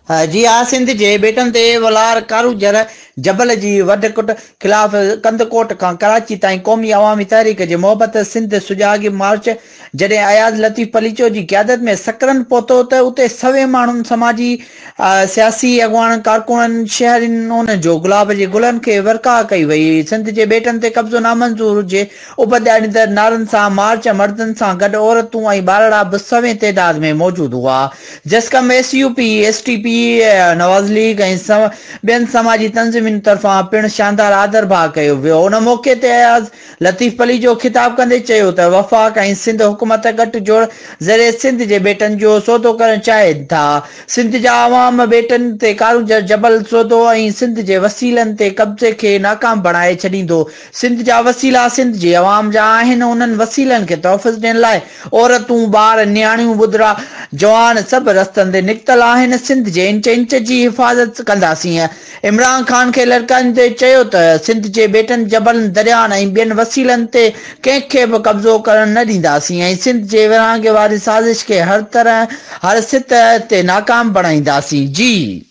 جي ها سنڌ جي ٻيٽن تي ولار ڪارونجهر جبل جي وڍ ڪٽ خلاف ڪنڌڪوٽ کان ڪراچي تائين قومي عوامي تحريڪ جي محبت سنڌ سجاڳي مارچ جڏهن اياز لطيف پليجو جي قيادت ۾ سڪرنڊ پهتو ته اتي سوين ماڻهن سماجي سياسي اڳواڻن ڪارڪنن شهرين ان جو گلاب جي گلن کي ورکا ڪئي وئي سنڌ جي ٻيٽن تي قبضو نامنظور جي اڀ ڏياريندڙ نعرن سان مارچ مردن سان گڏ عورتون ۽ ٻارڙا به سوين تعداد ۾ موجود هئا. جسقم، S U P, S T P, Nawaz league ۽ ٻين سماجي تنظيمن طرفان پڻ شاندار آڌرڀاء ڪيو ويو. ان موقعي تي اياز لطيف پليجو خطاب ڪندي چيو ته وفاق ۽ سنڌ حڪومت ڳٺ جوڙ ذريعي سنڌ جي ٻيٽن جو سودو ڪرڻ چاهين ٿا. سنڌ جا عوام ٻيٽن تي ڪارونجهر جبل سودو ۽ سنڌ جي وسيلن تي قبضي کي ناڪام بڻائي ڇڏيندو. سنڌ جا وسيلا سنڌ جي عوام جا آهن، انهن وسيلن کي تحفظ ڏيڻ لاء عورتون، ٻار، نياڻيون، ٻڌڙا، جوان سڀ رستن تي نڪتل آهن، سنڌ جي انچ انچ جي حفاظت ڪنداسين. عمران خان کي لڙڪائيندي چيو ته سنڌ جي ٻيٽن، جبلن، درياهن ۽ ٻين وسيلن تي ڪنهن کي به قبضو ڪرڻ نه ڏينداسين ۽ سنڌ جي ورهاڱي واري سازش کي هر طرح هر سطح تي ناڪام بڻائينداسين. جي.